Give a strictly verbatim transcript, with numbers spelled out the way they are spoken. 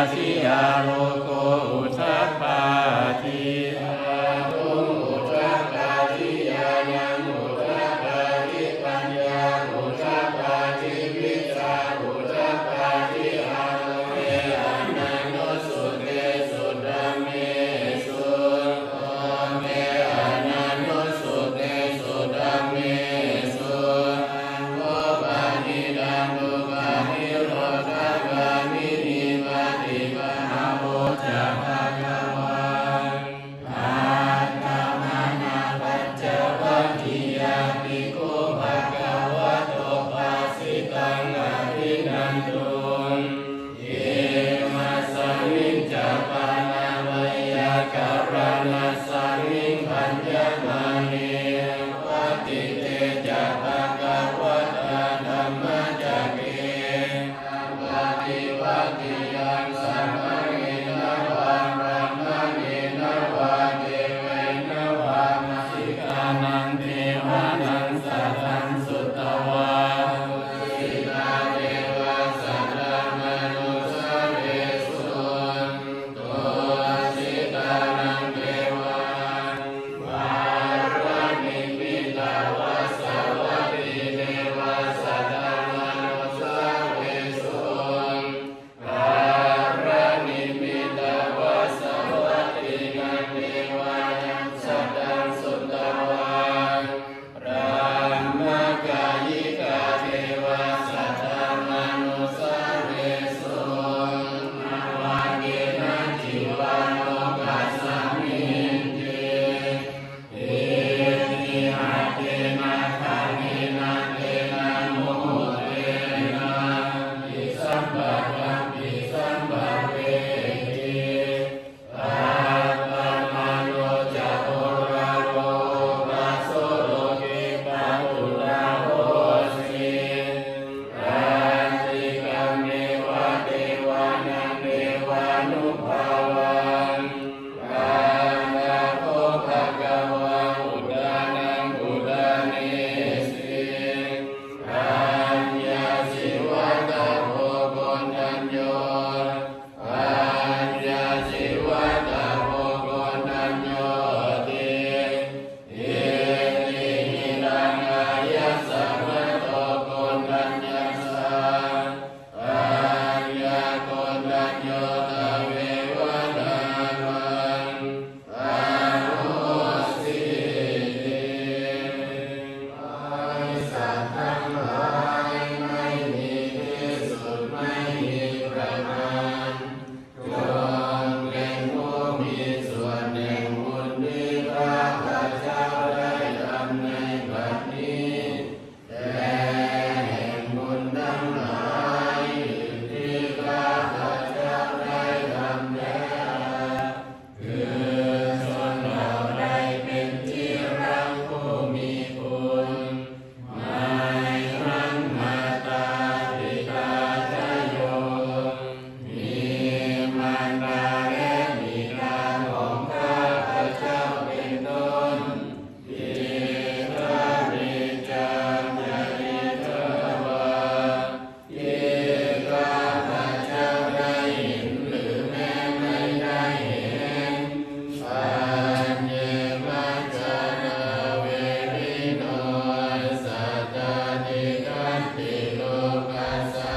Ārogo udapādi. Ārogo udapādi, ñāṇaṃ udapādi, paññā udapādi, vijjā udapādi, āroge ananussutesu dhammesu. Āroge ananussutesu dhammesu. Ārogo panidaṃ dukkhanirodhagāminī paṭipadā. Bhagavā. Attamanā pañcavaggiyā bhikkhū bhagavato bhāsitaṃ abhinanduṃ. Imasmiñca pana veyyākaraṇasmiṃ bhaññamāne pavattite ca bhagavatā dhammacakke appaṭivattiyaṃ samaṇena vā brāhmaṇena vā devena vā mahikkhānaṃ devānaṃ saddaṃ sutvā. Tusitā devā saddamanussāvesuṃ. Tusitā devā paranimmitavasavattī devā saddamanussāvesuṃ. Paranimmitavasavattīnaṃ devānaṃ saddaṃ sutvā. Brahmakāyikā devā saddamanussāvesuṃ. Nānābhāvena jīvaṃ lokasminti. Itiha tena khaṇena tena muhuttena iti sampadaṃ iti sampaveti. Appamāṇo ca oḷāro obhāso loke pāturaho si. Paṭikkametvā devānaṃ devānubhāvaṃ. Atha kho bhagavā udānaṃ udānesi. Aññāsi vata bho Koṇḍañño. Aññāsi vata bho Koṇḍaññoti. Iti hidaṃ āyasmato Koṇḍaññassa aññākoṇḍañño tveva nāmaṃ ahosīti. สัตว์ทั้งหลายไม่มีที่สุดไม่มีประมาณ จงเป็นผู้มีส่วนแห่งบุญที่ข้าพเจ้าได้ทำในบัดนี้ และแห่งบุญทั้งหลายอื่นที่ข้าพเจ้าได้ทำแล้ว คือชนเหล่าใดเป็นที่รักผู้มีคุณ Mayhaṃ mātā pitā ca yo, มีมารดาและบิดาของข้าพเจ้าเป็นต้น Idamicca jātidhammo, ที่ข้าพเจ้าได้เห็นหรือแม้ไม่ได้เห็น Aññemajjhagā verino sattā tiṭṭhanti lokassa